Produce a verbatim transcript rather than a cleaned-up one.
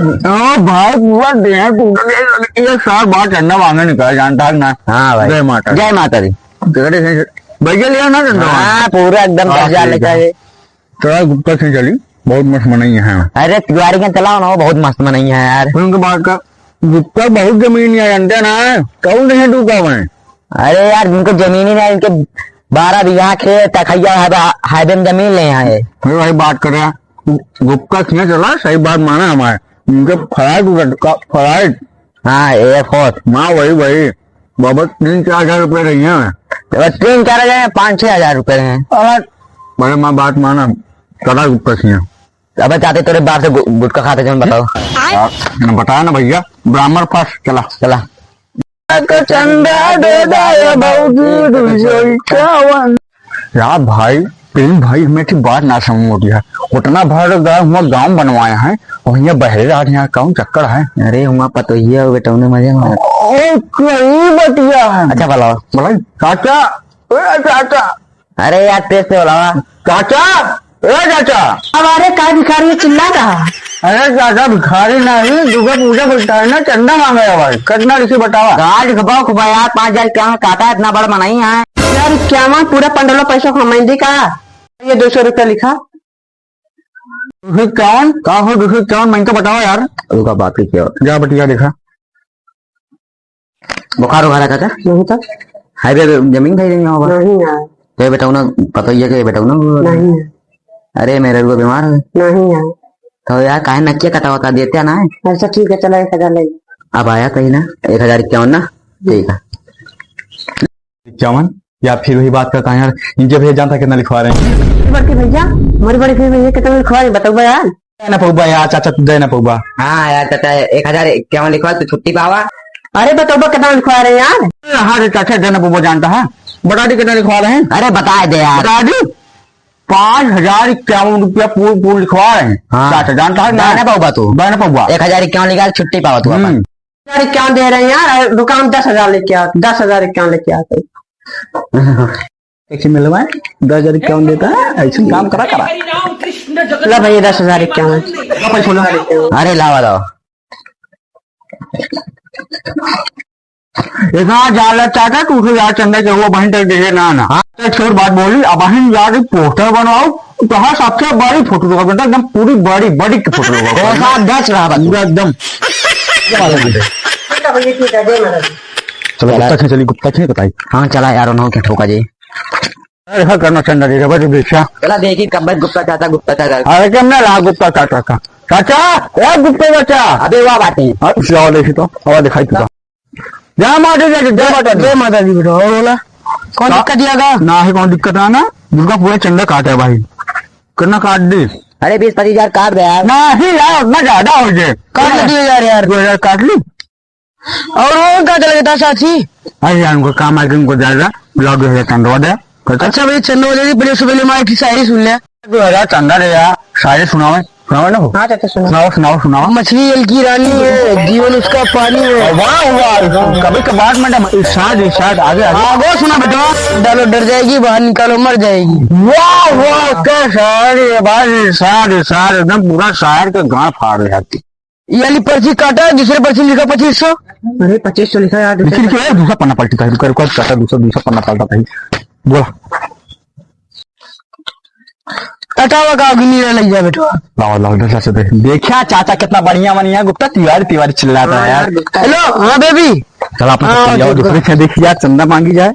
ओ भाई, पूरा देह टूट गया। ये सार बाहर चंदा मांगे निकल, जानता है ना? हाँ भाई। जय माता दी। जय माता दी। तेरे से भैया लिया ना चंदा मांगे? हाँ, पूरा एकदम हाँ, कब्जा ठीक लेता है। है। थोड़ा गुप्ता से चली, बहुत मस्त मनई है। अरे, तिवारी के चलाओ ना, वो बहुत मस्त मनई है यार। फिर उनके बाद का गुप्ता बहुत जमीन है, जानते ना? कौन नहीं डूबा हुआ है? अरे यार, जिनको जमीन ही नहीं, इनके बारह बीघा खेत, तखैया हाईवे, हाईवे में जमीन ले आए। अरे भाई, बात कर रहा, गुप्ता से चला, सही बात माना हमारे। उनके फ्लाइट उड़का, फ्लाइट। हाँ, एयरफोर्स। हाँ, वही, वही। बाबा, तीन चार हजार रुपये रही हैं। बस तीन चार हजार, पाँच छः हजार रुपये रहे हैं। अरे, बड़े माँ बात माना, चला गुप्ता सिंह। अबे, जाते तोरे बाप से गु-, गुटखा खाते जब बताओ। यार, मैं बताया ना भैया, ब्राह्मण पास चला। चला। चंदा दे दाया भौजी, दू सौ इक्यावन। यार भाई, प्रेम भाई, हमें एक बात ना समझ में आती है। उतना भर गया हुआ गांव बनवाए हैं और यहाँ बहरे रह रहे हैं, कौन चक्कर है? अरे, हुआ पतोहिया हो बेटा, उन्हें मजे में। ओ, कई बतिया है। अच्छा, भला। भला, चाचा, ए चाचा। अरे यार, तेज से बोला। चाचा, ए चाचा। अब अरे, का भिखारी चिल्ला रहा? अरे चाचा, भिखारी नहीं, दुर्गा पूजा बैठा है ना, चंदा मांगे है भाई, कितना लिखी बतावा? का लिखबा, खूबा यार, पाँच हजार क्या काटा, इतना बड़ मनई है। यार, क्या पूरा पंडलो पैसा कमाई दी का? ये दो सौ रुपया लिखा। दो सौ इक्यावन? का हो दो सौ इक्यावन? महंगा बतावा यार। रुका, बात की क्या? जा बटिया देखा। बुखार उखार है चाचा? नहीं तो। हाईवे पे जमीन खाई रही हो बा? नहीं यार। तो ये बेटा ना, पता ही है कि ये बेटा ना। नहीं यार। अरे, मेरे को बीमार है। नहीं यार। तो यार, काहे नकिया कटावा का देते ना है? अच्छा, ठीक है, चलो, एक हजार ले। अब आया कहीं ना, एक हजार इक्यावन ना? ठीक है। इक्यावन? या फिर वही बात करता है यार, इनके भैया जानता कितना लिखवा रहे हैं? बड़के भैया, हमारे बड़े भैया कितना लिखवा रहे हैं, बताओ यार। दे ना पौबा यार, चाचा, तू दे ना पौबा। हाँ यार, चाचा, एक हजार इक्यावन लिखवा, तू छुट्टी पावा। अरे, बताओ, कितना लिखवा रहे हैं यार? हाँ रे चाचा, दे ना पौबा, जानता है, बता दी कितना लिखवा रहे हैं। अरे, बता दे यार। बता दी, पाँच हजार इक्यावन रुपया पूर, पूर लिखवा रहे हैं। हाँ। चाचा, जानता है ना? दे ना पौबा तू। दे ना पौबा। एक हजार इक्यावन लिखा, छुट्टी पावा तू अपन। हम्म। हजार इक्यावन दे रहे हैं यार, दुकान दस हजार लेके आओ, दस हजार इक्यावन लेके आओ। कैसे मिलवा है? दस हजार इक्यावन देता है, ऐसे काम करा करा। ला भैया, दस हजार इक्यावन। ला पैसा ला। अरे लावा, लावा। इतना ज्यादा चाहता तू उसे यार चंदा के हुआ बहन तक देखे ना ना। हाँ। तो छोड़ बात बोली, अब बहन यार एक पोस्टर बनवाओ, तो हाँ सबसे बड़ी फोटो लगा बेटा, एकदम पूरी बड़ी, बड़ी की फोटो लगा। वो साहब दस रहा बस। पूरा एकदम। ठीक है भैया, ठीक है, जय माता दी। चलो, चला। गुप्ता खें चली, गुप्ता खें बताई। हाँ, चला यार, उन्हों के ठोका जी। अरे, हाँ, करना चंदा दे दे, बस देखा। चला देखी कब गुप्ता चाचा, गुप्ता चाचा। अरे, क्या ना ला गुप्ता चाचा का। चाचा, ए गुप्ता चाचा। अबे वाह बात है। हाँ, उसे और देखी तो, और दिखाई तो। जय माता दी, जय माता दी। जय माता दी बेटा, और बोला? कौन का? दिक्कत दिया का? ना है, कौन दिक्कत आना? दुर्गा पूरा चंदा काट है भाई। कितना काट दी? अरे बीस पच्चीस हजार काट दे यार। ना ही यार, उतना ज्यादा हो जाए। काट दिया यार, यार। दो हजार काट ली। और वो का लगता साथी? अरे यार, उनको काम आके उनको ज्यादा ब्लॉग दो हजार चंदा दे। अच्छा भाई, चंदा दे दी, पहले से पहले हमारी शायरी सुन ले। दो हजार चंदा दे यार, शायरी सुनावे, सुनावे ना हो? हाँ चाचा, सुनाओ। सुनाओ, सुनाओ, सुनाओ। मछली जल की रानी है, जीवन उसका पानी है। वाह, वाह, कभी कभार मैडम, इरशाद, इरशाद, आगे, आगे। आगो सुना बेटा। डालो डर जाएगी, बाहर निकालो मर जाएगी। वाह, वाह, क्या शायर है भाई, इरशाद, इरशाद, एकदम पूरा शायर के गांड फाड़ ले जाती। ये वाली पर्ची काटा, दूसरे पर्ची लिखा पच्चीस सौ। अरे, पच्चीस सौ लिखा यार, दूसरे लिख, लिख, दूसरा पन्ना पलटी था, रुका, रुका, चाचा, दूसरा, दूसरा पन्ना पलटा था। बोला। कटावा का अग्नि रे लग जा बेटवा। लाओ, लाओ, इधर से दे। देखा चाचा कितना बढ़िया बनिया, गुप्ता तिवारी, तिवारी चिल्लाता है यार। हेलो, हाँ बेबी। चला अपना हाँ, चल जाओ, दूसरे से देखी यार, चंदा मांगी जाए।